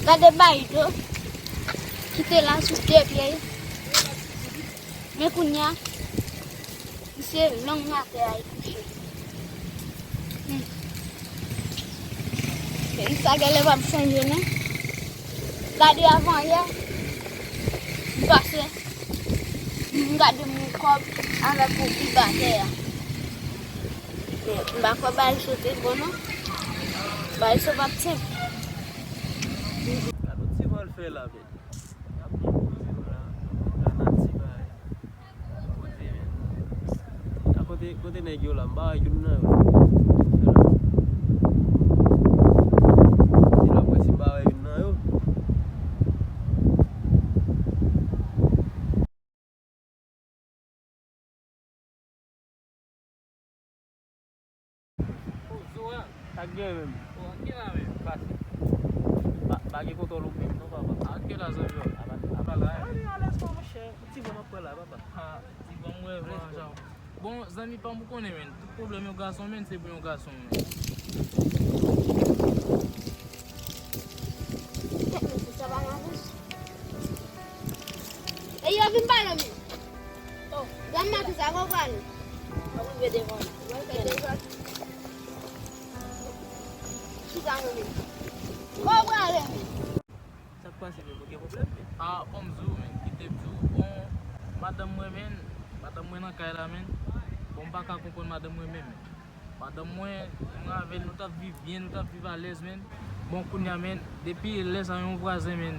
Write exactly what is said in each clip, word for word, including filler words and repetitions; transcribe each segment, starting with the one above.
Gade Baydo ki te la sou de pye l. Men kounye a, misye long atè a, li kouche. Hmm. Peyi sa genlè p ap chanje, non. Gade avan yè, m pase, m gade moun kòb avèk yon bib atè a. Men m pa kwè bagay sa te bon, non. Bagay sa p ap senp. Gade yon ti vòl fè la, men. Gade yon ti vòl la. Gade yon ti bagay. Kote, men. Kote, kote nèg yo la? M pa wè youn nan yo. Fè la. Se la mwen si m pa wè youn nan yo. Sa k gen menm? Pase. Pa, pa gen kontwòl ou menm non, papa. Apa la, apa la. Alèz, alèz, monchè. Ti van m ap pran la, papa. Ti van m wè, van jan. Bon, zanmi pa m, ou konnen, men. Tout pwoblèm yon gason, men, se pou yon gason, men. Kèt, men, sa pa nan bouch. E yo vin pale, men. Oh, granma, kisa w prale? W ap rive devan. W ap rive devan. Chita, men, men. Ou prale, men. Sa k pase, men, ou gen pwoblèm, men? Ah, bon, m di w, men, kite m di w. Bon, madanm mwen, men, madanm mwen nan kay la, men. Bon, m pa ka konprann madanm mwen, men, men. Madanm mwen, mwen avè l, nou t ap viv byen, nou t ap viv alèz, men. Bon, kounye a, men, depi lè sa, yon vwazen, men,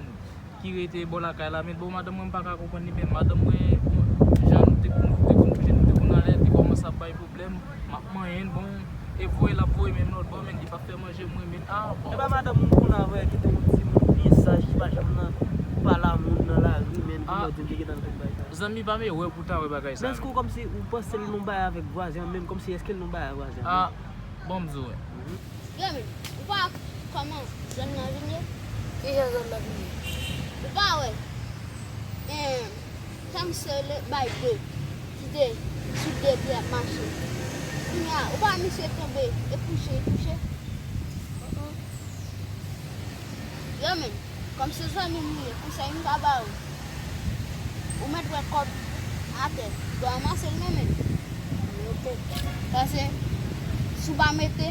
ki rete bò lakay la, men, bon, madanm mwen, m pa ka konprann li, men, madanm mwen, bon, jan nou te konn, nou te konn kouche, nou te konn alèz, li kòmanse ap bay pwoblèm, m ap manyen l, bon, e voye l ap voye menm lòt bò, men, li p ap fè manje mwen, men, ah, bon. E pa madanm ou konn avè ki te yon timoun byen saj, ki pa janm nan pale a moun nan lari, men, pou lòt di m te gentan konn bay sa. Zanmi pa m, e wè pou ta wè bagay sa. Men èske w kòmsi ou panse l nan bay avèk vwazen an menm, kòmsi èske l nan bay a vwazen an? Ah, bon, m di w, wi. Yo, men, ou pa wè kòman zòn nan vin ye? Kijan zòn nan vin ye? Ou pa wè, en, sa misye rele Baydo, ki te sou de pye ap mache. Kounye a, ou pa wè misye tonbe, e kouche, e kouche? Yo, men, kòm se zanmi m ou ye, konsèy m ka ba ou, ou mèt wè kòb atè, ou dwe ranmase l, men, men. Pase, si w pa mete,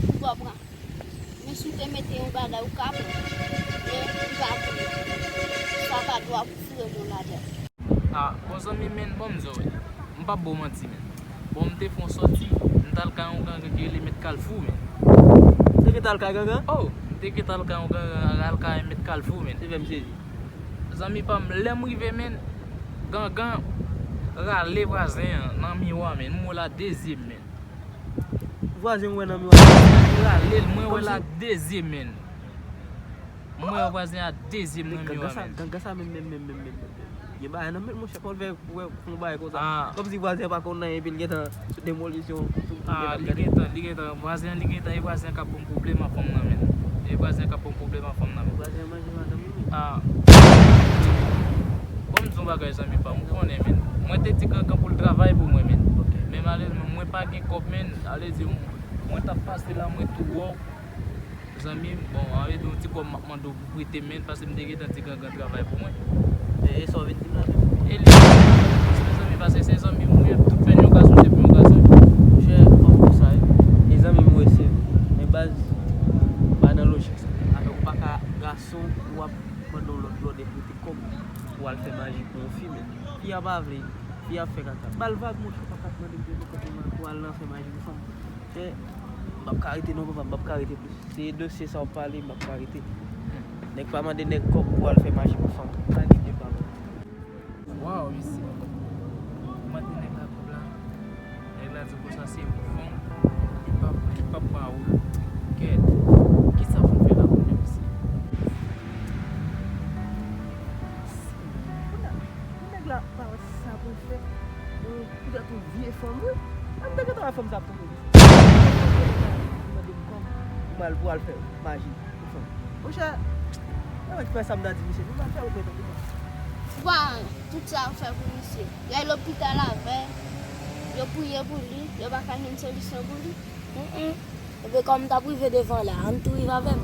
ou pa pran. Men si w te mete yon bagay, ou ka pran. Men, ou pa pran. Sa pa dwa pou foure men w ladan. Ah, bon, zanmi, men, bon, m di w, wi. M p ap ba w manti, men. Bon, m te fè yon sòti, m t al kay yon gangan ki rele Mèt Kalfou, men. Ou te gentan al kay gangan? Oh, m te gentan al kay yon gangan, al kay Mèt Kalfou, men. Te fè m sezi. Zanmi pa m, lè m rive, men, gangan rale vwazen an nan miwa, men. M wè l a de zye m, men. Vwazen w wè nan miwa? Li rale l, mwen wè l a de zye, men. Mwen wè vwazen an a de zye m nan miwa, men. Gangan sa, men, men, men, men, men, men. Gen bagay nan men l, monchè, pa w vle wè pou yon bagay konsa. Ah. Kòmsi vwazen an pa konn anyen, epi l gentan sou demolisyon, sou, sou, ah, li gentan, li gentan, vwazen an, li gentan, e vwazen an k ap ban m pwoblèm a fanm nan, men. E vwazen an k ap ban m pwoblèm a fanm nan, men. Vwazen an manje madanm li, men. Ah. Bon, m di yon bagay, zanmi pa m, ou konnen, men. Mwen te di Gangan pou l travay pou mwen, men. Ok. Men malerezman, mwen pa gen kòb, men. Sa vle di, mwen t ap pase la, mwen tou wè w. Zanmi m, bon, ann rete yon ti kòb m ap mande w pou prete m, men, paske m te gentan di Gangan travay pou mwen. E, e sa w vin di m la menm? E li, mezanmi, paske se zanmi m, wi, tout fè yon gason, se pou yon gason. Monchè, fòk konsa, wi. E zanmi m, wi, se, men baz, pa nan lojik sa. Afè ou pa ka gason, w ap mande yon lòt blòdè prete kòb pou al fè maji pou yon fi, men fi a pa vle, fi a ap fè kaka. Ba l vag, monchè, pa ka mande m prete kòb pou al nan fè maji pou fanm. Monchè, m p ap ka rete non, papa, m p ap ka rete plis. Se dosye sa w ap pale, m p ap ka rete. Nèg pa mande nèg kòb pou al fè maji pou fanm. Pa gen deba. Waw, mesye. Ou mande nèg la kòb la. Nèg la di w konsa se fanm. Li p ap, li p ap ba ou. Kèt. Kisa pou m fè la kounye a, mesye? Kounye a, nèg la pa wè sa pou l fè. Poutèt yon vye fanm, wi. An te gentan wè fanm sa ap tonbe. Mande m kòb pou m al, pou al fè maji pou fanm. Monchè, mwen fè sa m ta di misye, nou pa fè ou pè tankou mwen. Ou pa tout sa ou fè pou misye. Yo al lopital avè l, yo priye pou li, yo pa ka jwenn solisyon pou li. Enben, kòm m t ap rive devan la, ann tou rive avè m.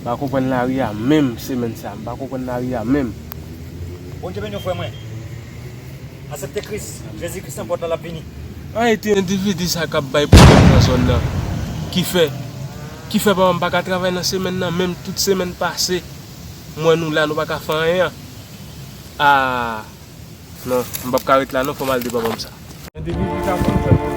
M pa konprann lari a menm semèn sa. M pa konprann lari a menm. Bondye beni w, frè mwen. Aksepte Kris. Jezi Kris nan pòt la, l ap vini. An, e ti endividi sa k ap bay pwoblèm nan zòn nan. Ki fè, ki fè papa m pa ka travay nan semèn nan, menm tout semèn pase. M wè nou la, nou pa ka fè anyen an. A, non, m p ap ka ret la non, fò m al di papa m sa. Endividi sa konn fè pwoblèm.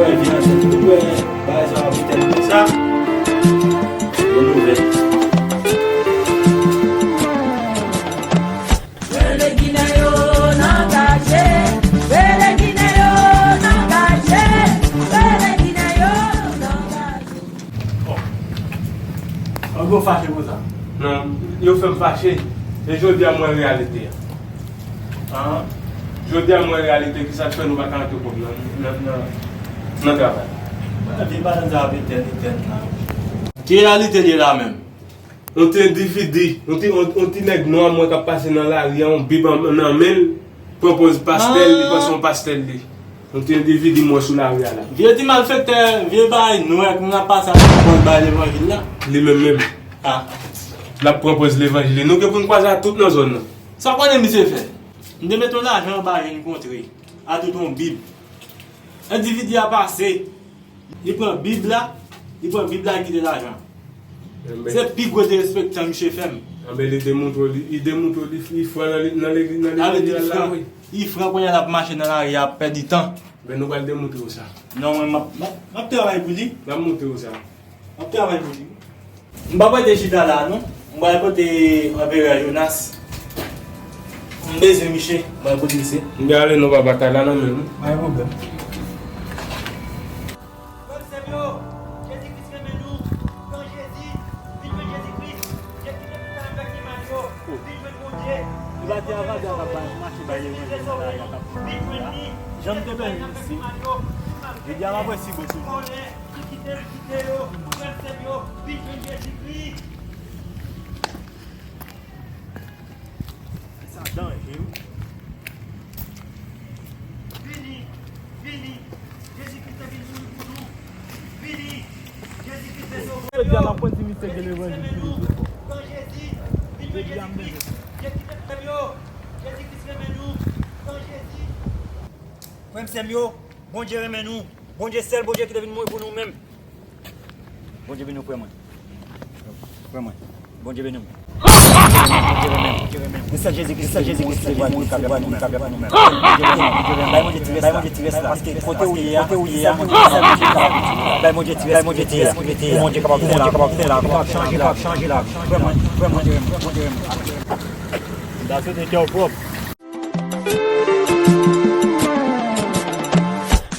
Ou wè, vin ansanm, ou wè, bagay sa ap vin tèt konsa. Yon nouvèl. Peleginen yo nan kache, peleginen yo nan kache, peleginen yo nan kache. Bon. An gwo fache konsa. Non, yo fè m fache. E jodi a m wè reyalite a. An? Jodi a m wè reyalite, ki sa k fè nou pa ka antre kòb nan, nan, nan, nan travay. Mwen vin pa nan sa ap etèn, etèn la. Ki reyalite li la menm? Yon ti endividi, yon ti, yon, yon ti nèg nwa mwen k ap pase nan lari a, yon bib an, nan men l, pran pòz pastè l, li panse yon pastè l ye. Yon ti endividi mwen sou lari a la. Vye ti malfektè, vye bagay nwè, kounye a pase ap pran pòz bay levanjil la. Li menm menm. A. L ap pran pòz levanjil. Nou gen pou n kwaze a tout nan zòn nan. Sa w konnen misye fè? M te mete yon lajan anba je n kontre. A tout yon bib. Endividi a pase. Li pran bib la, li pran bib la, li kite lajan. Enben. Se pi gwo derespektan misye fè m. Enben, li demontre w, li, li demontre w, li, li fran nan, nan legliz, nan levanjil la, wi. Li fran kounye a l ap mache nan lari a, ap pèdi tan. Ben, nou pral demontre w sa. Non, mwen, m ap, m ap, m ap travay pou li. N ap montre w sa. M ap travay pou li. M pa prete chita la non. M pral kote Anperè Jonas. M bezwen misye. M pral kote misye. M ale non papa, kay la nan men nou. Pa gen pwoblèm. Frè m, sè m yo, Jezi Kris renmen nou. Pran Jezi, vin jwenn Jezi Kris. Jezi Kris ki te fè avèk Emanyo, vin jwenn Bondye. Li pa te avè avè mache bay levanjil nan lari a k ap. Jan m te bezwen isi. Jodi a m ap wè si bon sou. Ki kite m kite yo, frè m, sè m yo, vin jwenn Jezikri. Sa danje, wi. Vini, vini. Jezikri te vin mouri pou nou. Vini. Jezikri te sove yo. Jodi a m ap konn si misye gen levanjil ki li vre fò. Pran Jezi, vin jwenn Jezikri. Jezikri te sove yo. Jezikri renmen nou. Pran Jezi. Frè m, sè m yo, Bondye renmen nou. Bondye, sèl Bondye ki te vin mouri pou nou menm. Bondye beni w, frè mwen. Frè mwen. Bondye beni w. Bondye renmen w. Bondye renmen w. Se sèl Jezi Kris, se sèl Jezi Kris ki te mouri pou nou menm. Bondye renmen w. Bay Bondye ti rès la. Paske kote w ye a, kote w ye a, bay Bondye ti rès, bay Bondye ti rès. Pou Bondye kapab fè la, kapab fè la, kapab chanje la, chanje la. Frè mwen, frè mwen, Bondye renmen w. Bondye renmen w. M ta swete kè w pwòp.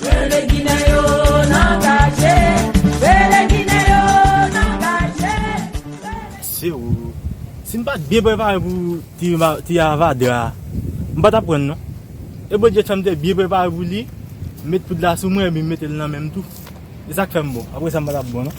Peleginen yo nan kache, peleginen yo nan kache. Se ou. Si m pa t byen prepare pou ti, ti avadra a, m pa t ap pran l non. E Bondye fè m te byen prepare pou li, m met poud la sou mwen, epi m mete l nan men m tou. E sa k fè m bon. Apre sa, m pa t ap bon non.